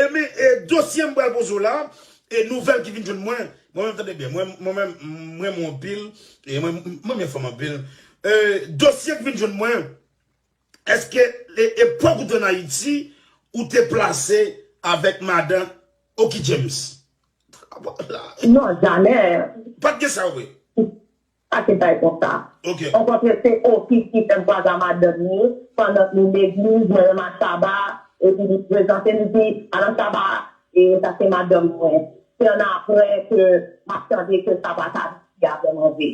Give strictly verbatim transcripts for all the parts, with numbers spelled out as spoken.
E men, e, dosye m pral poze w la, e nouvèl ki vin jwenn mwen, mwen menm tande byen, mwen, mwen menm, mwen renmen w anpil, e mwen, mwen renmen fanm anpil. E, dosye ki vin jwenn mwen, èske e, epòk ou te ann Ayiti, ou te plase avèk madan Oky James? Non, jamè. Pa t gen sa vre? Pa te bay konsa. Ok. Okontrè, se Oky ki fè m kwaze a madanm li, pandan nou legliz, mwen menm ak Shabba, epi li prezante m, li di, Madan Shabba, e sa se madanm mwen. Se annapre ke m ap tande ke Shabba ta vin avè m anvi.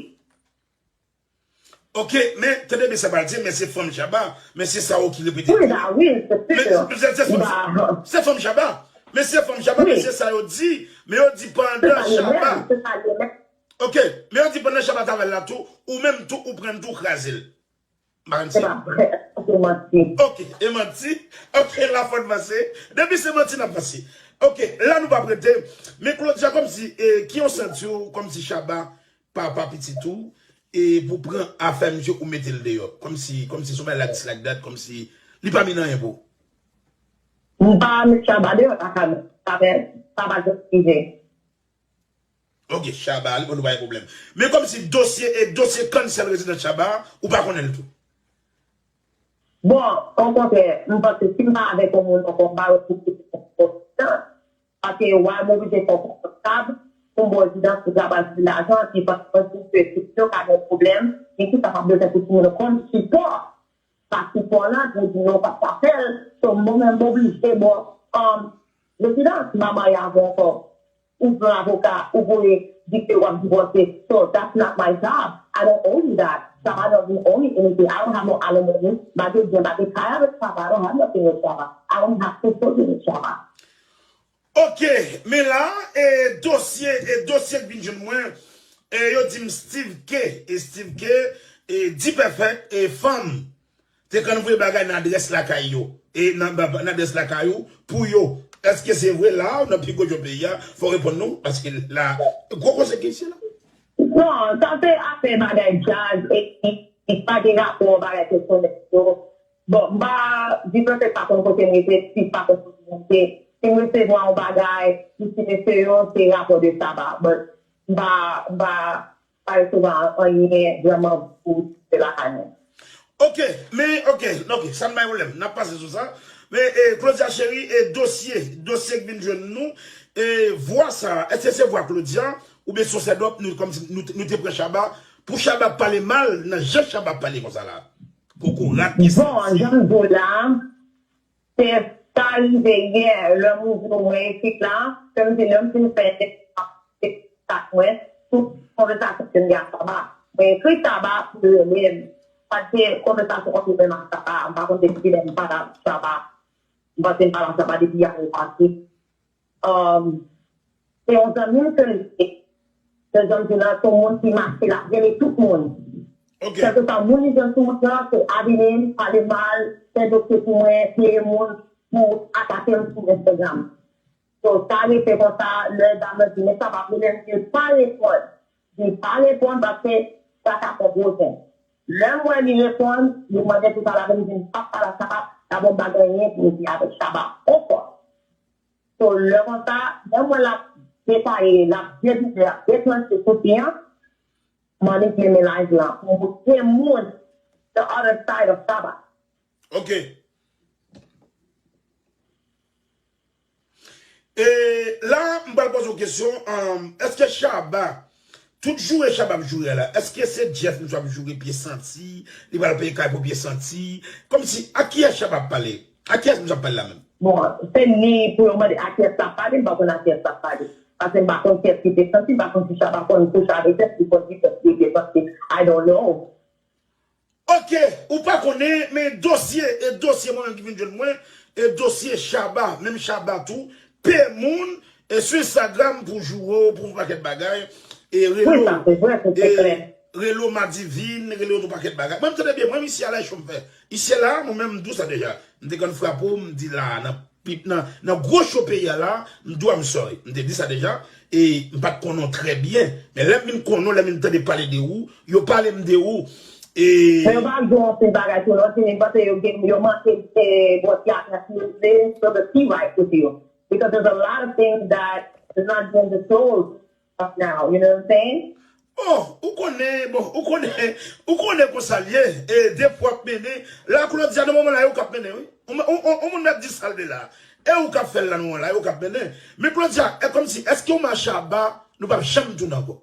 Ok, men tande byen sa pral di, men se fanm Shabba, men se sa yo ki repete. Wi, ba wi, se Men sir. se se fanm Ba, se fanm Shabba. Men se fanm Shabba, men se sa yo di, men yo di se pandan sa li menm, Shabba. Se sa li menm. Ok, men yo di pandan Shabba t avè l la tou, ou menm tou, ou pran l tou, ou kraze l. M pa konn Se si. Pa vre, se manti. Ok, e manti. Ok, la fò n panse. Depi se manti n ap panse. Ok, la nou p ap rete. Men Claudia, kòmsi, e, ki yon santi w, kòmsi Shabba, papa pitit ou, e pou pran afè misye ou mete l deyò. Kòmsi, kòmsi se yon bagay like this, like that, kòmsi li pa mennen anyen pou ou. M pa met Shabba deyò lakay mwen. Sa fè, sa pa janm rive. Ok, Shabba, li pa nou bay pwoblèm. Men kòmsi dosye, e dosye cancel rezidan Shabba, ou pa konnen l tou. Bon, okontrè, m panse si m pa avèk yon moun ankò, m pa wè pou ki sa. Paske w a m oblije fè w konfòtab pou m ba w rezidans pou travay sou lajan, epi pandan mwen sou Facebook, yo ka gen pwoblèm, men ki sa m ap bezwen pou timoun yo kòm sipò. Sa sipò la, pou di non, pa sa fè l. So, mwen menm, m oblije ba w, um, rezidans, m pa marye avè w ankò. Ou pran avoka, ou voye di ke w ap divòse. So, that's not my job. I don't owe you that. Shabba doesn't owe me anything. I don't have no alimony. M pa gen byen, m pa gen kay avèk Shabba. I don't have nothing with Shabba. I don't have custodian with Shabba. Ok, men la, e dosye, e dosye k vin jwenn mwen, e yo di m Steve K, e Steve K, e D-Perfect, e fanm te konn voye bagay nan adrès lakay yo, e nan, nan, nan adrès lakay ou, pou yo. Èske se vre la, ou nan pi gwo djòb peyi a, fò w reponn nou, paske la, gwo konsèy ki isit la. Non, sa se afè bagay djaz, e, e, e pa gen rapò bagay pèsonèl yo. Bon, m pa, di prefèt pa konn kote m rete, si pa konn kote m rete. Si m resevwa yon bagay, m di mesye yo, se rapò de Shabba. But, m pa, m pa, pa resevwa anyen vrèman pou se lakay mwen. Ok, men, ok, ok, sa n bay pwoblèm. N ap pase sou sa. Men, e, Claudia cheri, e, dosye, dosye k vin jwenn nou, e, vwa sa, èske se vwa Claudia, oubyen se yon sèl dòp, nou, kòmsi nou, nou te pran Shabba, pou Shabba pale mal, nan jan Shabba pale konsa la. Kokorat ki Bon, jan m di w la, se sa rive yè, lè m ouvri mwen ekri la, ke m di lè m fin fè sa mwen, tout konvèsasyon ke m gen ak Shabba. Mwen ekri Shabba pou l rele m. Paske konvèsasyon ant mwen menm ak Shabba, m pa konn depi kilè m pa t avèk Shabba. M panse m pa t avèk Shabba depi ane pase. Um, se yon zanmi m ke l ye. Se zanmi m lan, se yon moun ki mache, l ap rele tout moun. Ok. Kèlkeswa moun li jwenn sou wout lan, se abine m, pale mal, fè dosye pou mwen, peye moun pou atake m sou Instagram. So, sa rete konsa, lè dam nan di, men sa pa pwoblèm, li pa reponn. Li pa reponn paske sa ka fè gwo zen. Lè m wè li reponn, li mande pou sa l avè m, li di m p ap pale ak Shabba, pa gen yon bagay anyen pou m di avèk Shabba ankò. So, lè konsa, lè m wè l ap detaye, l ap debite, l ap detranche sou fi an, m annik menm live lan pou m montre moun the other side of Shabba. Ok. E la, m pral poze w kesyon, um, èske Shabba, tout joure Shabba ap joure a la, èske se Jeff misye ap joure pye santi, li pral peye kay pou pye santi, kòmsi, a kiyès Shabba ap pale? A kiyès misye ap pale la menm? Bon, se li pou yo mande a kiyès l ap pale, m pa konn a kiyès l ap pale. Paske m pa konn kiyès ki pye santi, m pa konn si Shabba konn kouche avèk Jeff, li konn ki pye santi, I don't know. Ok, ou pa konnen, men dosye, e dosye mwen menm ki vin jwenn mwen, e dosye Shabba, menm Shabba tou, peye moun, e sou Instagram pou joure w, pou yon pakèt bagay, e rele Wi, sa se vre, se se klè. Rele w Madivine, rele w yon pakèt bagay. Mwen, m tande byen, mwen, isi a la, e cho m fè. Isi a la, mwen menm, m di w sa deja. M te konn frape w, m di la, nan pip, nan, nan gwo cho peyi a la, m di w I'm sorry. M te di sa deja, e m pa t konnen w trè byen. Men lè m vin konnen w, lè m vin tande pale de ou, yo pale m de ou, e Men yo pa di w anpil bagay sou lòt, men m panse yo gen, yo manke, e, bon, ti atrasyon, so the key right with you. Because there's a lot of things that is not being disclosed right now, you know what I'm saying? Oh, ou konnen, bon, ou konnen, ou konnen konsa l ye. E depi w ap mennen, la Claudia nan moman la, e ou k ap mennen, wi. Yon moun mèt di sa l vle la. E ou k ap fè l la nan moman la, e ou k ap mennen. Men Claudia, e kòmsi, èske w mache a ba, nou p ap janm tounen ankò?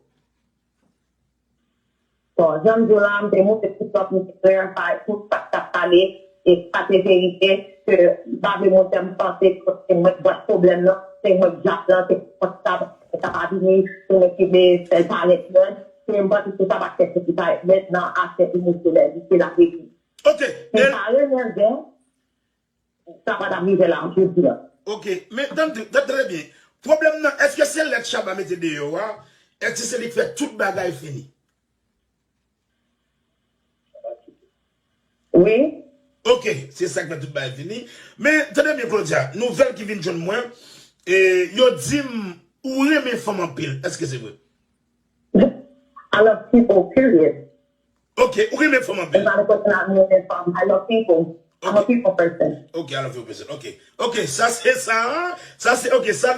Bon, jan m di w la, m te moute TikTok, m te verify tout sa k t ap pale, e sa te verite, ke m pa vle moun fè m panse ke se mwen k bwat pwoblèm nan, se mwen k djab lan, se mwen k sa, sa pa vini, se mwen ki vle fè l parèt rèd, se m panse se sa k ap fè se ki parèt rèd nan aspè emosyonèl, li se la vérité. Ok, Si m pa renmen zen, sa pa t ap rive la jodi a. Ok, men tande, tande trè byen. Pwoblèm nan, èske se lèt Shabba mete deyò a? Èske se li k fè tout bagay fini? Wi. Ok, se sa k fè tout bagay fini. Men, tande byen, Claudia, nouvèl ki vin jwenn mwen, e, yo di m ou renmen fanm anpil. Èske se vre? I love people, period. Ok, ou renmen fanm anpil. It's not a question of me and fanm. I love people. I'm a people person. Ok, I love you person. Ok. Ok, sa se sa. Sa se, ok, sa,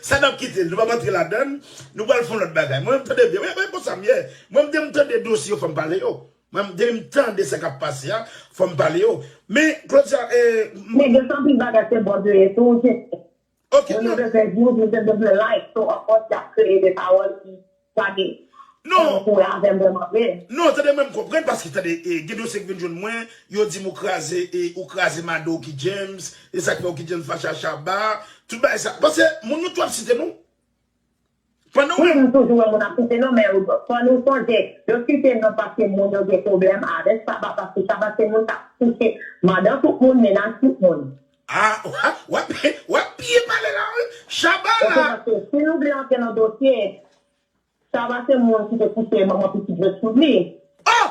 sa n ap kite l. Nou p ap antre ladan l. Nou pral fè yon lòt bagay. Mwen, m tande byen. Mwen, mwen, konsa m ye. Mwen, m te m tande dosye yo, fò m pale yo. Mwen, m te m tande sa k ap pase a, fò m pale yo. Men, Claudia, e, m- Men gen anpil bagay se bò de ye tou, je Ok, Moun yo non. Bezwen views, moun yo bezwen like. So, of course, y ap kreye de pawòl ki pa gen Non. pou wè avè m vrèman vre. Non, tande mwen, m konprann, paske tande, e, gen dosye k vin jwenn mwen, yo di m ou kraze, e, ou kraze madan Oky James, e sa k fè Oky James fache a Shabba, tout bagay sa. Paske moun yo tou ap site non. Pandan Wi, ou m toujou wè moun ap site non, men fò nou sonje, yo site non paske moun yo gen pwoblèm avèk Shabba, paske Shabba se moun k ap touche madan tout moun, mennaj tout moun. Ah, w ap, w ap, w ap byen pale la, wi. Shabba Ok, la. Paske si nou vle antre nan dosye, Shabba se moun ki te touche manman pitit Gertrude li. Oh!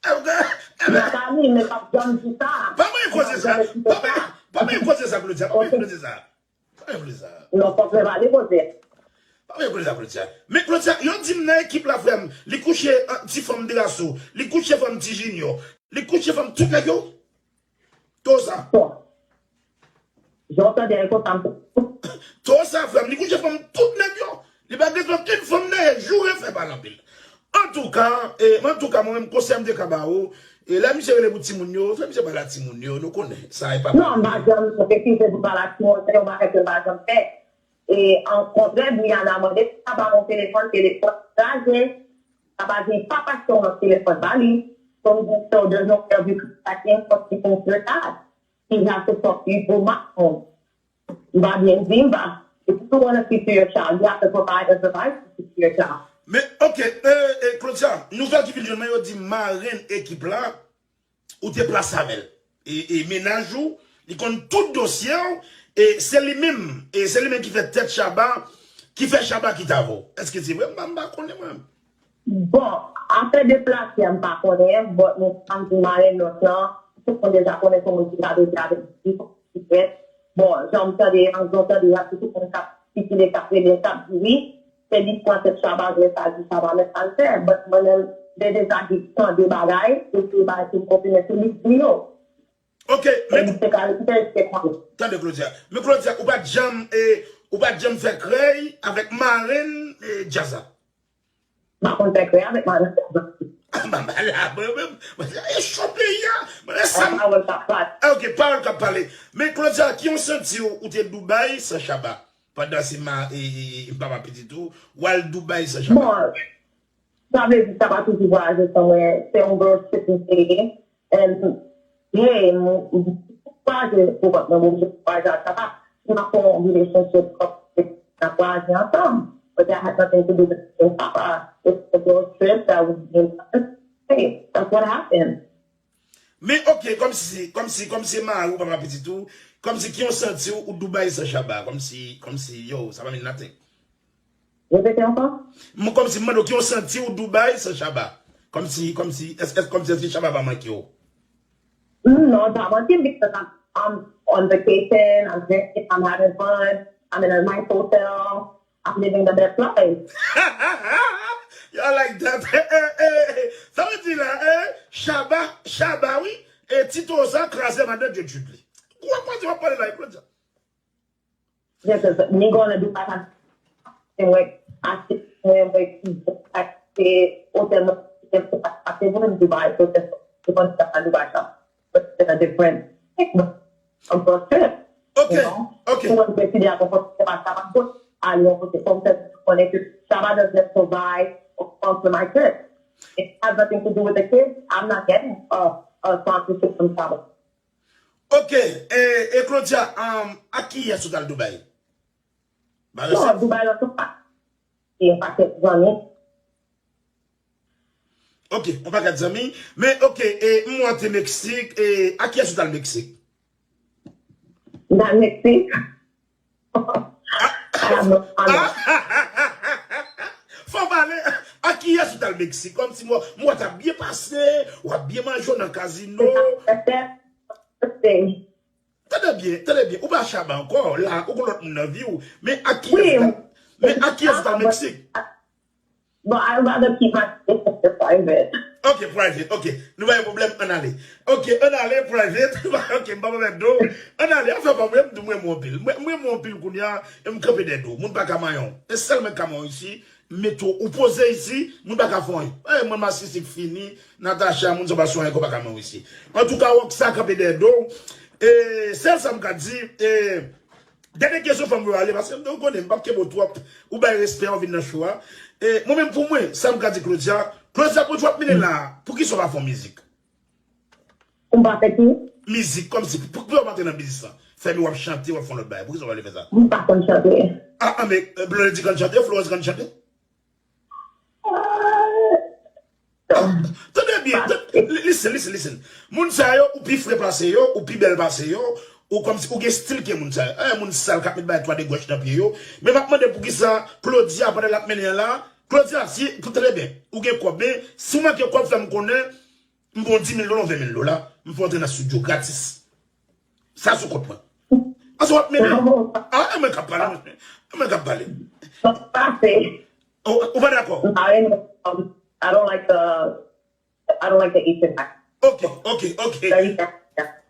Ebyen, ebyen, Nathalie, men p ap janm di sa. Pa mwen koze sa. Pa mwen, pa mwen koze sa, Claudia. Pa mwen koze sa. Pa mwen koze sa. Non, fòk mwen pale koze. Pa mwen koze sa, Claudia. Men Claudia, yo di m nan ekip la, frè m, li kouche an ti fanm Drasso, li kouche fanm ti Junior, li kouche fanm tout nèg yo. Tosa. Bon. Jan w tande l konsa, m Tosa, frè m, li kouche fanm tout nèg yo. Li pa gen okenn fanm nan, e joure fè pale anpil. Antouka, e, antouka, mwen menm, konsèy m te ka ba ou, e, lè misye rele pou timoun yo, fè misye pale a timoun yo, nou konnen, sa e pa. Non, m pa janm refize pou pale a timoun, se yon bagay ke m pa janm fè. E, an kontrè, Brianna mande pou sa ba mwen telefòn, telefòn kraze, sa pa gen pa paske w nan telefòn ba li. So, m di, so, there's no way of you contacting him, but you can contact. He has to talk to you through my phone. M pa byen di, m pa. If you want to speak to your child, you have to provide a device to speak to your child. Men, ok, e, e, Claudia, nouvèl ki vin jwenn mwen, yo di marenn ekip la, ou te plase avè l. E, e mennaj ou, li konn tout dosye w, e se li menm, e se li menm ki fè tèt Shabba, ki fè Shabba kite avè w. Èske se vre? M pa, m pa konnen mwen. Bon, afè deplase a, m pa konnen, but mwen pa di marenn lòt lan, tout moun deja konnen se moun ki pa deja avèk li, ki fèt. Bon, jan m tande, jan m tande, y ap di tout moun k ap sikile, k ap rele, k ap di wi, se li k pran tèt Shabba, men sa di Shabba, men sa l fè. But mwen menm, m te deja di tande bagay, e se bagay ki m konfime, se li k di yo. Ok, E men li te ka, li te rete konnen. Tande, Claudia. Men Claudia, ou pa t janm, e, ou pa t janm fè krèy avèk marenn, e, djaz la. M pa konn fè krèy avèk marenn djaz la. Ah, mama la, mwen menm, mwen e cho peyi a. Mwen e sa. An pawòl k ap pale. Ah, ok, pawòl k ap pale. Men Claudia, ki yon santi w, ou te Dubai san Shabba? Pandan se ma, e, e, e, papa pitit ou, w al Dubai san Shabba. Bon, sa vle di sa pa toujou vwayaje san mwen. Se yon girl trip m te ye. And, hey, m, m, vwayaje pou kont mwen, m oblije vwayaje ak papa. Si m ap fè yon relationship, fòk n ap vwayaje ansanm. But that had nothing to do with papa. It's a girl trip that we did. Hey, that's what happened. Men ok, kòmsi, kòmsi, kòmsi mari ou papa pitit ou, kòmsi ki yon santi ou, ou Dubai san Shabba, kòmsi, kòmsi, yo, sa pa mean nothing. Repete ankò? Mwen kòmsi m mande w ki yon santi ou Dubai san Shabba. Kòmsi, kòmsi, èske, èske, kòmsi èske Shabba pa manke w? Mm, non, pa manke m because I'm, I'm on vacation, I'm drinking, I'm having fun, I'm in a nice hotel, I'm living the best life. Y'all like that. Eh, eh, eh, eh. Sa vle di la, eh, Shabba, Shabba, wi. E Tito sa kraze madan Gertrude li. Ou wè kote w ap pale la, Claudia? Because me going to Dubai, I have to work, I have to work, I have to hotel, I have to work in Dubai, so that's the one that I do right now. But it's a different thing, but I'm for trip. Ok, ok. Pou mwen deside a konpòte pa sa, pa konpòte, ale yon kote, kòm sa, konnen ke Shabba doesn't provide or sponsor my trip. It has nothing to do with the kids. I'm not getting a, a sponsorship from Shabba. Ok, e, e Claudia, um, ak kiyès ou t al Dubai? Ba Non, Dubai, la, se pa. E yon pakèt zanmi. Ok, yon pakèt zanmi. Men, ok, e, m wè w te Meksik, e, ak kiyès ou t al Meksik? M t al Meksik. Fò pale, ak kiyès ou t al Meksik? Kòmsi m wè, m wè w t ap byen pase, w ap byen manje w nan kazino. Tande byen, tande byen. Ou pa Shabba ankò, la, ou gon lòt moun nan vi w. Men ak kiyès ou t al, men ak kiyès ou t al Meksik? Bon, I rather keep my business private. Ok, private, ok. Nou pa gen pwoblèm, ann ale. Ok, ann ale, private. Ok, m pa pèmèt do. Ann ale, afè pa mwen, m di mwen mwen anpil. Mwen mwen mwen anpil kounye a, e m kanpe dèyè do. Moun pa ka manyen w. E sèl mwen k ka manyen w isi, m mete w, ou poze isi, moun pa ka fè w anyen. E mwen masisi k fini, Natacha, moun sa pa sou anyen, ou pa ka manyen w isi. Antouka, Rocksa kanpe dèyè do. E sèl sa m ka di, e Dènye kesyon fò m ale, paske m konnen m p ap kenbe w twòp. Ou bay respè a, ou vin nan show a. E mwen menm pou mwen, sa m ka di Claudia, Claudia, pou w ap mennen la, poukisa w pa fè yon mizik? Pou m pa fè ki? Mizik, kòmsi, pou, pou w ap antre nan biznis lan. Fè mi w ap chante, w ap fè yon lòt bagay. Poukisa w pa vle fè sa? M pa konn chante. Ah, ah, men, euh, Blondedy konn chante, Florence konn chante? Tande byen, listen, listen, listen. Moun sa yo, ou pi fre pase yo, ou pi bèl pase yo, ou kòmsi, ou gen stil ke moun sa yo. Eh, moun sal k ap met bagay twa de gòch nan pye yo. Men m ap mande poukisa Claudia, pandan l ap mennen an la, Claudia, si, pou tande byen, ou gen kòb, men si w manke kòb, fè m konnen, m ba w di mil dola, ven mil dola, m fè w antre nan studio gratis. Sa sou kont mwen. Paske w ap mennen. Ah, e mwen k ap pale, mesye. E mwen k ap pale. Ou pa dakò? I don't like the, I don't like the Asian accent. Ok, ok, ok. Very fast.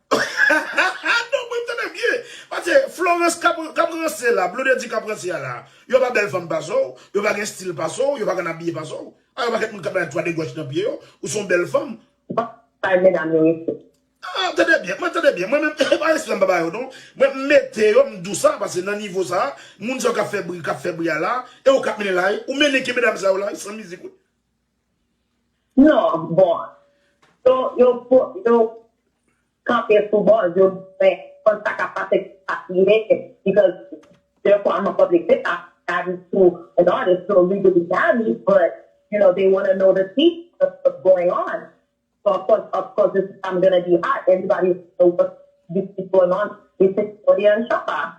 Non, mwen tande byen. Paske Florence k ap, k ap ranse la, Blondedy k ap ranse a la. Yo pa bèl fanm pase w, yo pa gen stil pase w, yo pa konn abiye pase w. A, yo pa gen moun k ap bay twa de gòch nan pye yo, ou se yon bèl fanm. Bay medam yo respè. Ah, tande byen, mwen tande byen. Mwen menm, e pa respè m pa ba yo non. Mwen m mete yo, m di w sa, paske nan nivo sa, moun sa yo k ap fè bri, k ap fè bri a la, e ou k ap mennen la, wi. Ou mennen ke medam sa yo la, wi, san mizik, wi. Non, bon. Yo, yo, yo kanpe sou bòz, yo bezwen konn sa k ap pase ki pa rive, because therefore I'm a public figure, I'm married to an artist, so legally married, but, you know, they want to know the tea, what's going on. So of course, of course, this time I'm gonna be hot. Everybody knows what this is going on. It's Victoria and Shabba.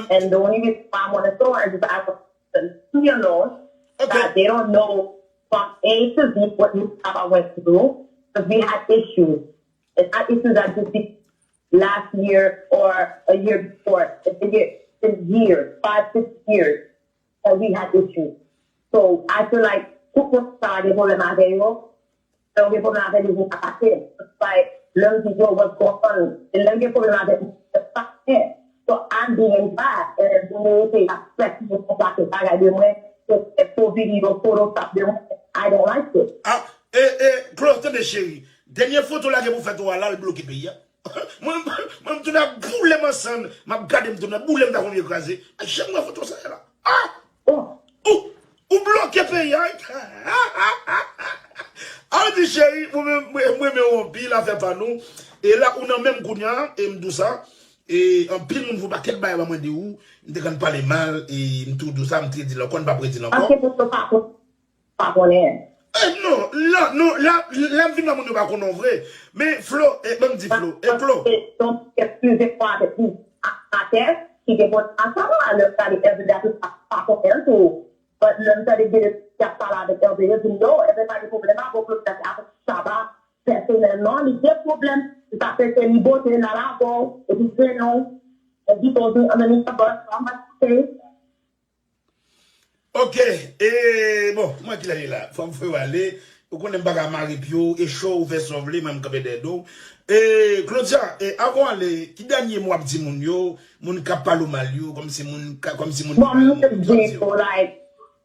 And the only reason why I want to throw her is because I want them to know that they don't know from A to Z what Miss Shabba went through, because we had issues. It's not issues that just be last year or a year before. It's been years, it's been years, five, six years that we had issues. So I feel like tout moun sa gen pwoblèm avè yo. Lè w gen pwoblèm avè li, ou ka pase. Like, lè m di yo what's going on, lè m gen pwoblèm avè li, se pa byen. So I'm being bad. And then yo te ap fè moun konprann bagay de mwen, yo fè fo videyo, Photoshop de mwen. I don't like it. Ah, e, e, Claudia, tande cheri. Dènye foto w lage pou fèt ou a la, l bloke peyi a. Mwen, mwen, m tounen ap boule m ansanm. M ap gade m tounen ap boule m ta konn vye kraze. Ay, janm wè foto sa la. Ah! Ou, ou bloke peyi a, wi. Aldi cheri, mwen menm, mwen, mwen renmen w anpil, afè pa nou. E la, ou nan menm kounye a, e m di w sa. E anpil moun voye pakèt bagay ba mwen de ou. M te konn pale mal, e m tou di w sa, m te di l ankò, m p ap redi l ankò. Paske moun yo pa konn, pa konnen. Eh, non, la, non, la, la m vin la moun yo pa konnen w vre. Men Flo, eh, ban m di Flo, eh, Flo. Donk, eskize mwen avèk li. Atè, ki te konn ansanm la, lè m gade Elvira, tout sa, pa konnen l tou. But lè m tande Gede ki ap pale avèk Elvira, yo di m, yo, Elvira pa gen pwoblèm avè w, Claudia se avèk Shabba, pèsonèlman, li gen pwoblèm, li pa prese, li bote, l al avè w, epi prenon, epi poze, an menm tan, bòs, an mache. Ok, e, bon, mwen ki la ye la, fò m fè w ale, Ou konnen m pa ka mare pye w, e cho ou fè sa w vle, mwen m kanpe dèyè do w. E, Claudia, e, avan w ale, ki dènye mo w ap di moun yo, moun k ap pale w mal yo, kòmsi moun, ka- kòmsi moun yo pa gen anyen pou yo di w. Like,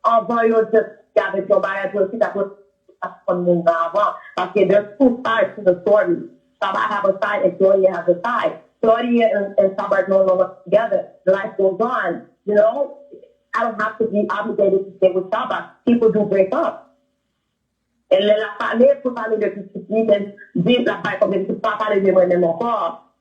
avan yo just gade yon bagay pou yo chita pou yo aprann moun nan avan. Paske there's two sides to the story. Shabba have a side and Claudia has a side. Claudia and, and Shabba are no longer together. Life goes on, you know? I don't have to be obligated to stay with Shabba. People do break up. E lè l ap pale, pou pale de pitit li, men di l ap bay kòb pitit, pa pale de mwen menm ankò.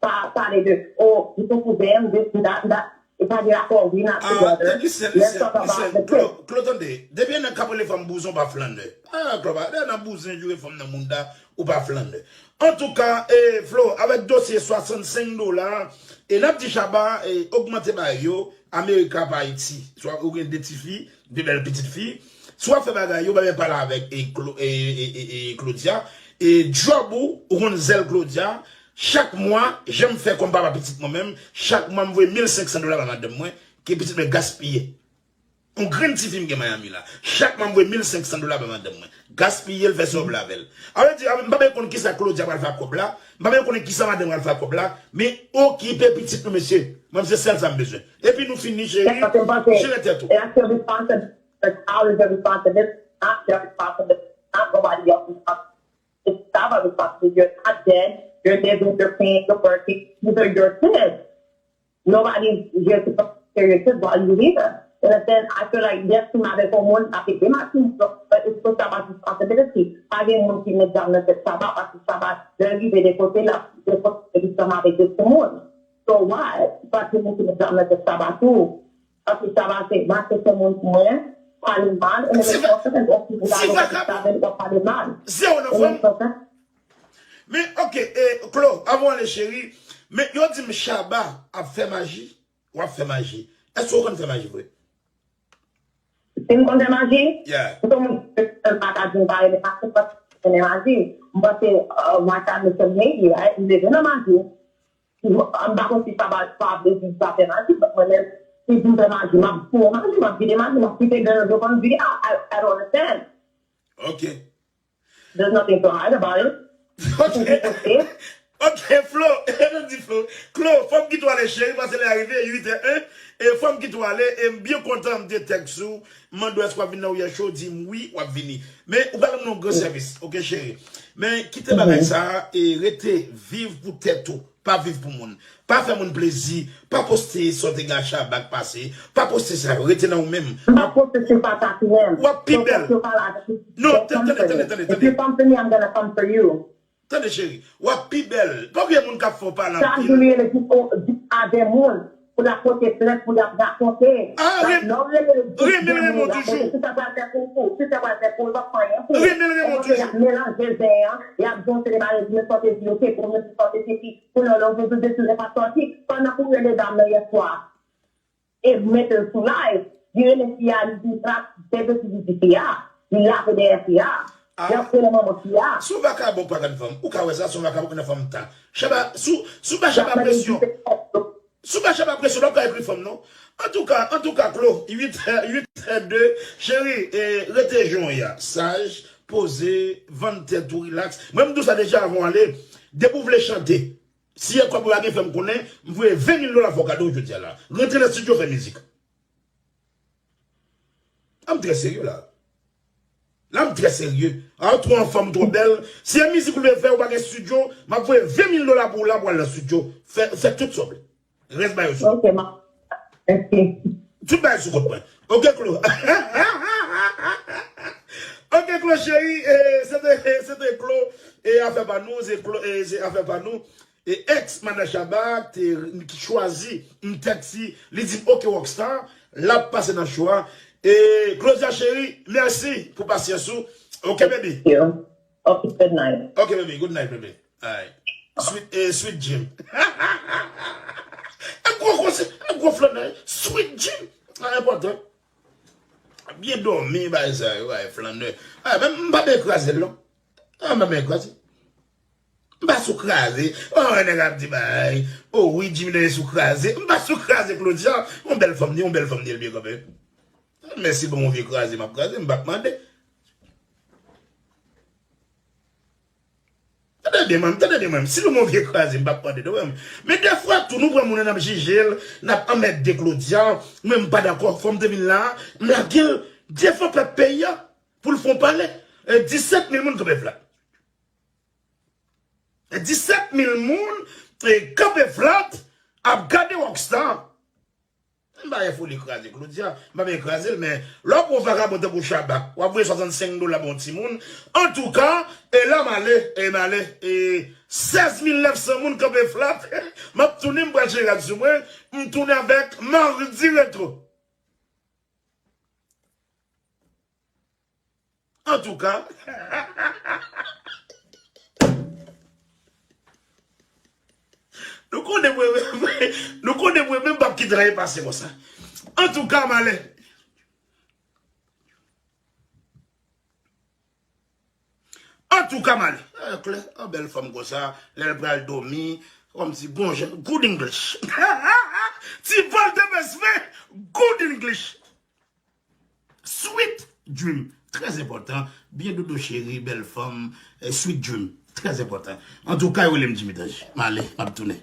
Pa pale de, oh, li se kouzen m, this and that, that. E pa gen rapò, we not together. Let's talk about the kids. Klo, tande. Depi nan kap rele fanm bouzen, ou pa flannè. Ah, Klo, pa nan bouzen, joure fanm nan mounda, ou pa flannè. Antouka, e, Flo, avèk dosye swasannsenk dola, e n ap di Shabba, e, ogmante bagay yo, America pa Ayiti. Swa ou gen de tifi, de bèl pitit fi. Si w ap fè bagay yo, pa vin pale avèk e, Clo, e, e, e, e, Claudia. E djòb ou, ou konn zèl Claudia. Chak mwa, jan m fè kòm papa pitit mwen menm, chak mwa m voye mil senk san dola ba madanm mwen, ke pitit mwen gaspiye. Yon grenn tifi m gen Miami la. Chak mwa m voye mil senk san dola ba madanm mwen. Gaspiye l, fè sa w vle avè l. A vle di, m pa menm konn kisa Claudia pral fè ak kòb la, m pa menm konnen kisa madanm pral fè ak kòb la, men okipe pitit nou, mesye. Mwen, se sèl sa m bezwen. Epi nou fini, cheri. Jere tèt ou. That's your responsibility. The child is your responsibility, not your responsibility, not nobody else's responsibility. It's our responsibility. You're not dead. You're living, you're paying, you're working. These are your kids. Nobody's here to take care of your kids while you're here. In a sense, I feel like, yes, si m avèk yon moun, sa se de matin, but it's for Shabba's responsibility. Pa gen moun ki met zam nan tèt Shabba, paske Shabba, lè l rive de kote, l ap de kote li sanm avèk de timoun. So what? Pa gen moun ki met zam nan tèt Shabba tou. Paske Shabba se, mache se moun pou mwen, pale mal, e menm konsa, lè w fin pale mal. Zewo nan fanm. Men, oke, e, Klo, avan w ale, cheri, men yo di m Shabba ap fè maji, w ap fè maji. Èske w konn fè maji vre? Si m konn fè maji? Yeah. M se yon moun ki pa ka di m pa renmen maji, paske m renmen maji. M panse, uh, my family from Haiti, right? M leve nan maji. M pa konn si sa pa, pa vle di m pa fè maji, but mwen menm, si di m fè maji, m ap fè maji, m ap vide maji, m ap kite grenn yo konn vide. I, I, I don't understand. Ok. There's nothing to hide about it. Ok. Ok, Flo, e nou di Flo. Klo, fò m kite w ale, cheri, paske lè a rive, uit è en, e fò m kite w ale, e m byen kontan, m te tèks ou, m mande w èske w ap vin nan Wouyè Show, w di m wi, w ap vini. Men, ou pral rann mwen yon gran sèvis, ok, cheri? Men, kite bagay sa a, e rete viv pou tèt ou. Pa viv pou moun. Pa fè moun plezi. Pa poste sa w te gen ak Shabba k pase. Pa poste sa yo. Rete nan ou menm. M p ap poste sou papa ki menm. W ap pi bèl. Non, tande, tande, tande, tande. If you come for me, I'm gonna come for you. Tande, cheri. W ap pi bèl. Konbyen moun k ap fè w pale anpil? Sa di li rele di avè moun. Pou l ap pote plent, pou l ap rakonte. Ah, lè w rele l, di byen moun rakonte. Si sa pral fè pou ou, si sa pral fè pou ou, l p ap fè anyen pou ou. Renmen l, renmen w toujou. Y ap melanje zen an, y ap zonse de bagay, di men sa w te di yo te bon, men sa w te fè ki. Pou lè w vin touche sou lè pa sòti. Pandan pou rele dam nan yèswa e mete l sou live, li rele fi a, li di sa, se betiz li di fi a, li lave dèyè fi a. Li ap rele manman fi a. Si w vakabon pa konn fanm, ou ka wè sa, si w vakabon konn fanm ta. Shabba, si w, si w pa Shabba presyon. Si w pa Shabba presyon, w p ap ka ekri fanm non. Antouka, antouka, Klo, uit è, uit è de, cheri, e, rete jan w ye a. Saj, poze, vann tèt ou, rilaks. Mwen, m di w sa deja avan w ale. Depi w vle chante, si e kòb ou pa gen, fè m konnen, m voye ven mil dola fè w kado jodi a la. Rantre nan estidyo, fè mizik. A, m trè serye la. La, m trè serye. A, ou twò anfòm, ou twò bèl. Si e mizik ou vle fè, ou pa gen estidyo, m ap voye ven mil dola pou ou la pou w al nan estidyo. Fè, fè tout sa w vle. Rès bagay yo sou kont. Ok, ma. Mèsi. Tout bagay sou kont mwen. Ok, Klo. Ok, Klo cheri, e, se te, se te Klo, e, afè pa nou, se Klo, e, se afè pa nou. E ex Mana Shabba te, ki chwazi m tèks li, li di m, "Ok, Rockstar, l ap pase nan show a." E Claudia cheri, mèsi pou pasyans ou. Ok, baby. Ok, good night. Ok, baby, good night, baby. Alright. Sweet, eh, Sweet Jim. E gwo konse, e gwo flannè. Sweet Jim. Ah, enpòtan. Byen dòmi, bay sa yo, bay flannè. Ah, men m pa byen kraze l non. Ah, m pa byen kraze. M pa sou kraze. Oh, nèg ap di bay. Oh, wi, Jimmy Daniel sou kraze. M pa sou kraze, Claudia. Yon bèl fanm li, yon bèl fanm li, l byen kanpe. Mèsi bon, yon vye kraze, m ap kraze, m p ap mande. Tande byen mwen, tande byen mwen. Si nou move kraze, m p ap mande nou, men, men defwa tou, nou pran moun nan, n ap jije l, n ap anmède Claudia, mwen m pa dakò, fò m te vin la, m lage l devan pèp peyi a, pou l fè yon palè. E disèt mil moun kanpe flat. E disèt mil moun, e, kanpe flat, ap gade Rockstar. M pa gen foli kraze Claudia, m pa vle kraze l, men lè w pran yon vagabon tankou Shabba, w ap voye swasannsenk dola ba yon timoun. Antouka, e la m ale, e m ale, e sèz mil nèf san moun kanpe flat. M ap tounen, m pral chanje rad sou mwen, m tounen avèk Mardi Retro. Antouka, nou konnen mwen, nou konnen mwen menm p ap kite anyen pase konsa. Antouka, m ale. Antouka, m ale. E, klè, yon bèl fanm konsa, lè l pral dòmi, kòmsi gon jan, good English. Ti Paul de Mesve, good English. Sweet dream, trè enpòtan. Byen dodo cheri, bèl fanm, e, sweet dream, trè enpòtan. Antouka, yo rele m Jimmy Dange. M ale, m ap tounen.